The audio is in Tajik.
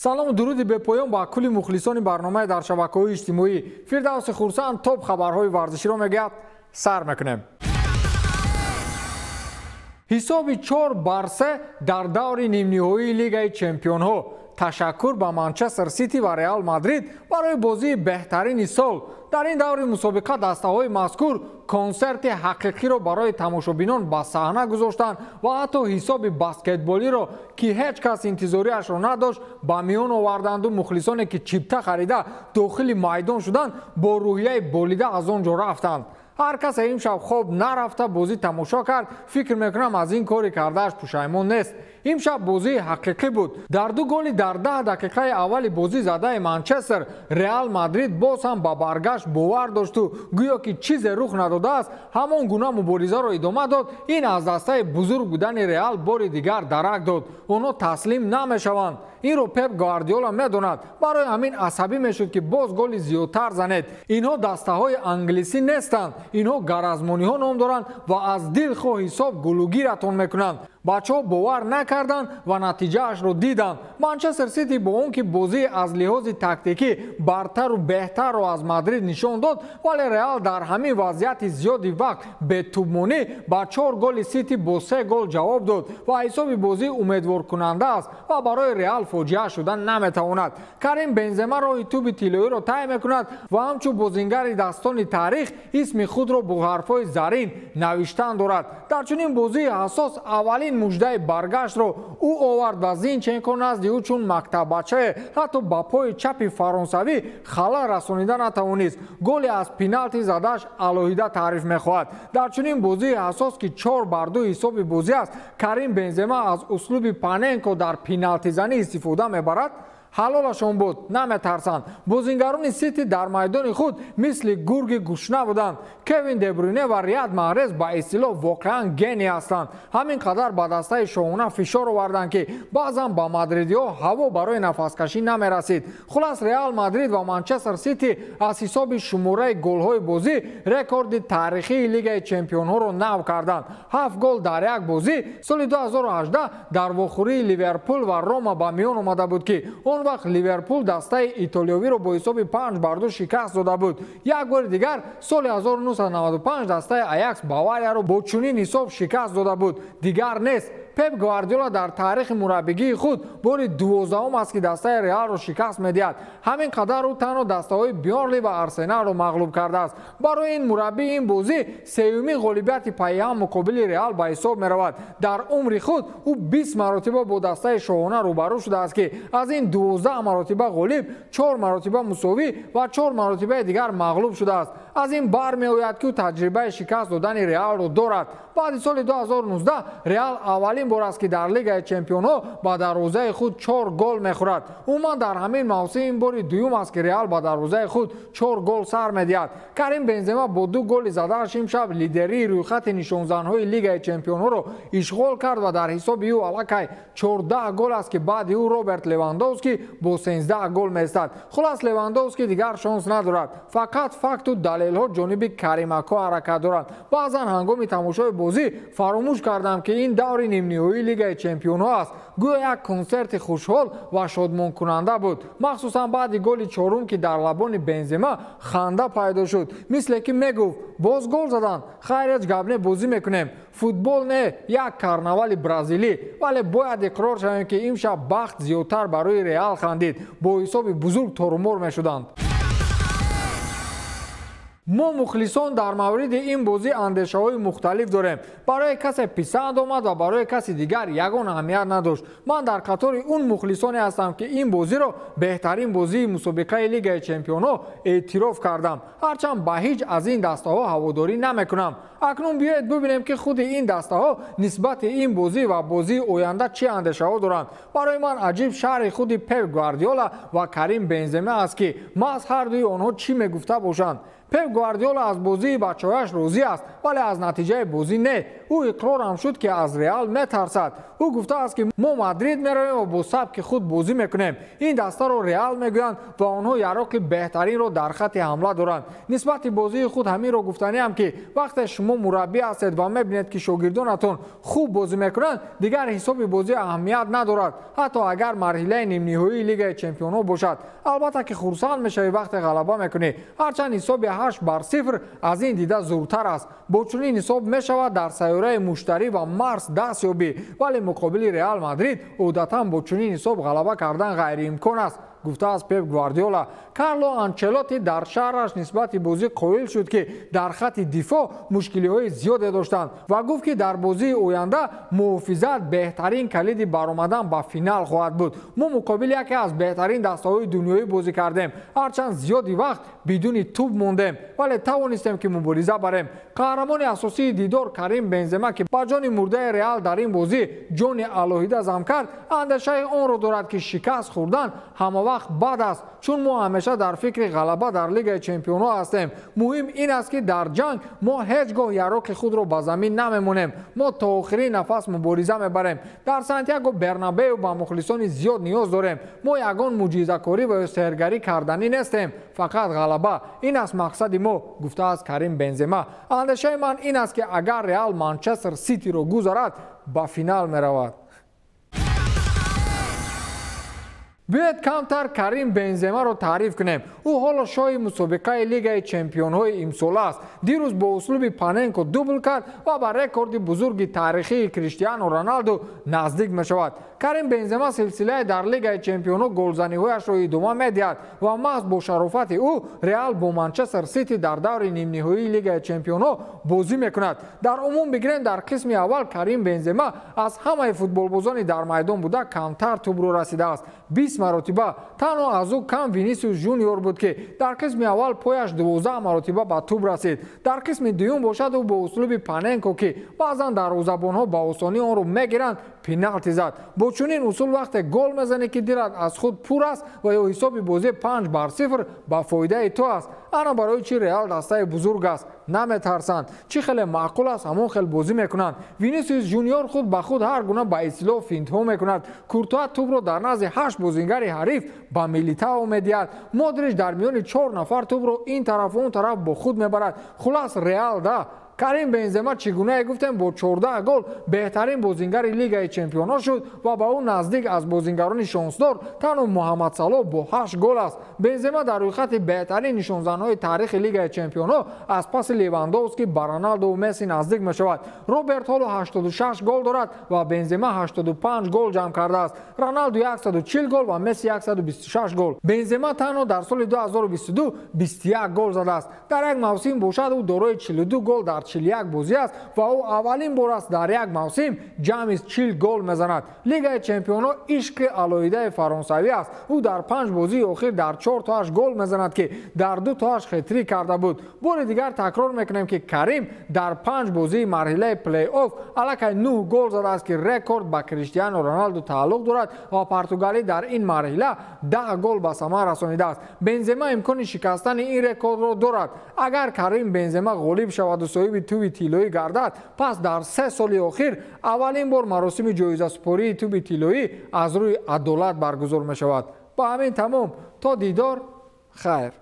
Салому дуруди бепоён ба кулли мухлисони барномаи дар шабакаҳои иҷтимоӣ. Фирдавси Хурсанд топ хабарҳои варзиширо мегӯяд. Сар мекунем. Ҳисоби 4-3 дар даври нимниҳоии Лигаи Чемпионҳо. Ташаккур ба Манчестер Сити ва Реал Мадрид барои бозии беҳтарини сол. Дар ин даври мусобиқа дастаҳои мазкур консерти ҳақиқиро барои тамошобинон ба саҳна гузоштанд ва ҳатто ҳисоби баскетболиро, ки ҳеҷ кас интизориашро надошт, ба миён оварданду мухлисоне, ки чипта харида дохили майдон шуданд, бо рӯҳияи болида аз он ҷо рафтанд. Ҳар касе имшаб хоб нарафта бозӣ тамошо кард, фикр мекунам, аз ин кори кардааш пушаймон нест. Имшаб бозии ҳақиқӣ буд. Дар ду голи дар 10 дақиқаи аввали бозӣ задаи Манчестер, Реал Мадрид боз ҳам ба баргашт бовар дошту гӯё ки чизе рух надодааст, ҳамон гуна муборизаро идома дод. Ин аз дастаи бузург будани Реал бори дигар дарак дод. Онҳо таслим намешаванд. Инро Пеп Гвардиола медонад. Барои ҳамин асабӣ мешуд, ки боз голи зиёдтар занед. Инҳо дастаҳои англисӣ нестанд, инҳо гаразмониҳо ном доранд ва аз дилхоҳ ҳисоб гулугиратон мекунанд. Бачаҳо бовар накарданд ва натиҷаашро диданд. Манчестер Сити бо он ки бозӣ аз лиҳози тактикӣ бартару беҳтарро аз Мадрид нишон дод, вале Реал дар ҳамин вазъияти зиёди вақт бетубмонӣ ба чор голи Сити бо се гол ҷавоб дод ва ҳисоби бозӣ умедворкунанда аст ва барои Реал фоҷиа шуда наметавонад. Карим Бензема роҳи туби тиллоиро тай мекунад ва ҳамчун бозингари дастони таърих исми худро бо ҳарфҳои зарин навиштан дорад. Дар чунин бозии ҳассос аввалин муждаи баргаштро ӯ овард ва Зинченко назди ӯ чун мактаббачае ҳатто ба пои чапи фаронсавӣ халал расонида натавонист. Голи аз пеналти задааш алоҳида таъриф мехоҳад. Дар чунин бозии ҳассос, ки 4-2 ҳисоби бозӣ аст, Карим Бензема аз услуби Паненко дар пеналтизанӣ истифода мебарад. Ҳалолашон буд, наметарсанд. Бозингарони Сити дар майдони худ мисли гурги гушна буданд. Кевин Дебрюне ва Риад Маҳрез ба истилоҳ воқеан гений ҳастанд. Ҳамин қадар ба дастаи шоҳона фишор оварданд, ки баъзан ба мадридиҳо ҳаво барои нафаскашӣ намерасид. Хулас, Реал Мадрид ва Манчестер Сити аз ҳисоби шумораи голҳои бозӣ рекорди таърихии Лигаи Чемпионҳоро нав карданд: ҳафт гол дар як бозӣ. Соли 2018 дар вохӯрии Ливерпул ва Рома ба миён омада буд, ки он вақт Ливерпул дастаи итолиёвиро бо ҳисоби 5-2 шикаст дода буд. Як бори дигар соли 1995 дастаи Аякс Баварияро бо чунин ҳисоб шикаст дода буд. Дигар нест. Пеп Гвардиола дар таърихи мураббигии худ бори 12-ум аст, ки дастаи Реалро шикаст медиҳад. Ҳамин қадар ӯ танҳо дастаҳои Бёрнли ва Арсеналро мағлуб кардааст. Барои ин мураббӣ ин бозӣ сеюмин ғолибияти пайҳам муқобили Реал ба ҳисоб меравад. Дар умри худ ӯ 20 маротиба бо дастаи шоҳона рӯбарӯ шудааст, ки аз ин 12 маротиба ғолиб, чор маротиба мусовӣ ва чор маротибаи дигар мағлуб шудааст. Аз ин бармеояд, ки ӯ таҷрибаи шикаст додани Реалро дорад. Баъди соли 2019 Реал аввалин бор аст, ки дар Лигаи Чемпионҳо ба дарвозаи худ чор гол мехӯрад. Умуман, дар ҳамин мавсим ин бори дуюм аст, ки Реал ба дарвозаи худ чор гол сар медиҳад. Карим Бензема бо ду голи задааш имшаб лидерии рӯйхати нишонзанҳои Лигаи Чемпионҳоро ишғол кард ва дар ҳисоби ӯ аллакай 14 гол аст, ки баъди ӯ Роберт Левандовский бо 13 гол меистад. Хулас, Левандовский дигар шонс надорад. Фақат факту далелҳо ҷониби Каримако ҳаракат доранд. Баъзан ҳангоми тамошои бозӣ фаромӯш кардам, ки ин даври нимниҳоии Лигаи Чемпионҳо аст. Гӯё як консерти хушҳол ва шодмонкунанда буд, махсусан баъди голи чорум, ки дар лабони Бензема ханда пайдо шуд, мисле ки мегуфт: «Боз гол заданд, хайр, ҳеҷ гап не, бозӣ мекунем». Футбол не, як карнавали бразилӣ. Вале бояд иқрор шавем, ки имшаб бахт зиёдтар барои Реал хандид. Бо ҳисоби бузург торумор мешуданд. Мо, мухлисон, дар мавриди ин бозӣ андешаҳои мухталиф дорем. Барои касе писанд омад ва барои каси дигар ягон аҳамият надошт. Ман дар қатори он мухлисоне ҳастам, ки ин бозиро беҳтарин бозии мусобиқаи Лигаи Чемпионҳо эътироф кардам, ҳарчанд ба ҳеҷ аз ин дастаҳо ҳаводорӣ намекунам. Акнун биёед бибинем, ки худи ин дастаҳо нисбати ин бозӣ ва бозии оянда чӣ андешаҳо доранд. Барои ман аҷиб шарҳи худи Пеп Гвардиола ва Карим Бензема аст, ки маҳз ҳар дуи онҳо чӣ мегуфта бошанд. Пеп Гвардиола аз бозии бачаҳояш розӣ аст, вале аз натиҷаи бозӣ не. Ӯ иқрор ҳам шуд, ки аз Реал метарсад. Ӯ гуфтааст, ки мо Мадрид меравем ва бо сабки худ бозӣ мекунем. Ин дастаро Реал мегӯянд ва онҳо яроқи беҳтаринро дар хатти ҳамла доранд. Нисбати бозии худ ҳаминро гуфтаниам, ки вақте шумо мураббӣ ҳастед ва мебинед, ки шогирдонатон хуб бозӣ мекунанд, дигар ҳисоби бозӣ аҳамият надорад, ҳатто агар марҳилаи нимниҳоии Лигаи чемпионҳо бошад. Албатта ки хурсанд мешавӣ вақте ғалаба мекунӣ, ҳарчанд ҳисоби 8-0 аз ин дида зуртар аст. Бо чунин ҳисоб мешавад дар сайёраи Муштарӣ ва Марс даст ёбӣ, вале муқобили Реал Мадрид одатан бо чунин ҳисоб ғалаба кардан ғайриимкон аст, гуфтааст Пеп Гвардиола. Карло Анчелотти дар шаҳраш нисбати бозӣ қоил шуд, ки дар хатти дифоъ мушкилиҳои зиёде доштанд ва гуфт, ки дар бозии оянда муҳофизат беҳтарин калиди баромадан ба финал хоҳад буд. Мо муқобили яке аз беҳтарин дастаҳои дунёӣ бозӣ кардем, ҳарчанд зиёди вақт бидуни тӯб мондем, вале тавонистем, ки мубориза барем. Қаҳрамони асосии дидор Карим Бензема, ки ба ҷони мурдаи Реал дар ин бозӣ ҷони алоҳида зам кард, андешаи онро дорад, ки шикаст хӯрдан ҳамавақт бад аст, чун мо ҳамеша дар фикри ғалаба дар Лигаи чемпионҳо ҳастем. Муҳим ин аст, ки дар ҷанг мо ҳеҷ гоҳ яроқи худро ба замин намемонем. Мо то охирин нафас мубориза мебарем. Дар Сантьяго Бернабеу ба мухлисони зиёд ниёз дорем. Мо ягон муъҷизакорӣ ва ё сеҳргарӣ карданӣ нестем, фақат ғалаба. Ин аст мақсади мо, гуфтааст Карим Бензема. Андешаи ман ин аст, ки агар Реал Манчестер Ситиро гузарад, ба финал меравад. Биёед камтар Карим Бенземаро таъриф кунем. Ӯ ҳоло шоҳи мусобиқаи Лигаи чемпионҳои имсола аст. Дирӯз бо услуби Паненко дубл кард ва ба рекорди бузурги таърихии Криштиану Роналду наздик мешавад. Карим Бензема силсилаи дар Лигаи чемпионҳо голзаниҳояшро идома медиҳад ва маҳз бо шарофати ӯ Реал бо Манчестер Сити дар даври нимниҳоии Лигаи чемпионҳо бозӣ мекунад. Дар умум бигирем, дар қисми аввал Карим Бензема аз ҳамаи футболбозони дар майдон буда камтар тӯбро расидааст, 20 маротиба. Танҳо аз ӯ кам Винисиус Жуниор буд, ки дар қисми аввал пояш 12 маротиба ба тӯб расид. Дар қисми дуюм бошад, ӯ бо услуби Паненко, ки баъзан дарвозабонҳо ба осонӣ онро мегиранд, пеналти зад. Бо чунин усул вақте гол мезанӣ, ки дилат аз худ пур аст ва ё ҳисоби бозӣ 5-0 ба фоидаи ту аст. Ана барои чӣ Реал дастаи бузург аст, наметарсанд. Чӣ хеле маъқул аст, ҳамон хел бозӣ мекунанд. Винисиус Жуниор худ ба худ ҳар гуна ба истилоҳ финтҳо мекунад. Куртуа тӯбро дар назди 8 бозингари ҳариф ба Милитао медиҳад. Модрич дар миёни 4 нафар тӯбро ин тараф он тараф бо худ мебарад. Хулас, Реал да. Карим Бензема чӣ гунае гуфтем, бо 14 гол беҳтарин бозингари Лигаи чемпионҳо шуд ва ба ӯ наздик аз бозингарони шонсдор танҳо Муҳаммад Салоҳ бо 8 гол аст. Бензема дар рӯйхати беҳтарин нишонзанҳои таърихи Лигаи чемпионҳо аз паси Левандовски ба Роналду ва Месси наздик мешавад. Роберт ҳоло 86 гол дорад ва Бензема 85 гол ҷамъ кардааст. Роналду 140 гол ва Месси 126 гол. Бензема танҳо дар соли 2022 21 гол задааст. Дар як мавсим бошад, ӯ дорои 42 гол дар 41 бозӣ аст ва ӯ аввалин бор аст дар як мавсим ҷамъи 40 гол мезанад. Лигаи чемпионҳо ишқи алоҳидаи фаронсавӣ аст. Ӯ дар 5 бозии охир дар 4 тоаш гол мезанад, ки дар 2 тоаш хетрик карда буд. Бори дигар такрор мекунем, ки Карим дар 5 бозии марҳилаи плей-офф аллакай 9 гол задааст, ки рекорд ба Криштиану Роналду тааллуқ дорад ва португалӣ дар ин марҳила 10 гол ба самар расонидааст. Бензема имкони шикастани ин рекордро дорад. Агар Карим Бензема ғолиб шаваду соҳиби тӯби тиллоӣ гардад, пас дар 3 соли охир аввалин бор маросими ҷоизасупории тӯби тиллоӣ аз рӯи адолат баргузор мешавад. Ба ҳамин тамом, то дидор, хайр.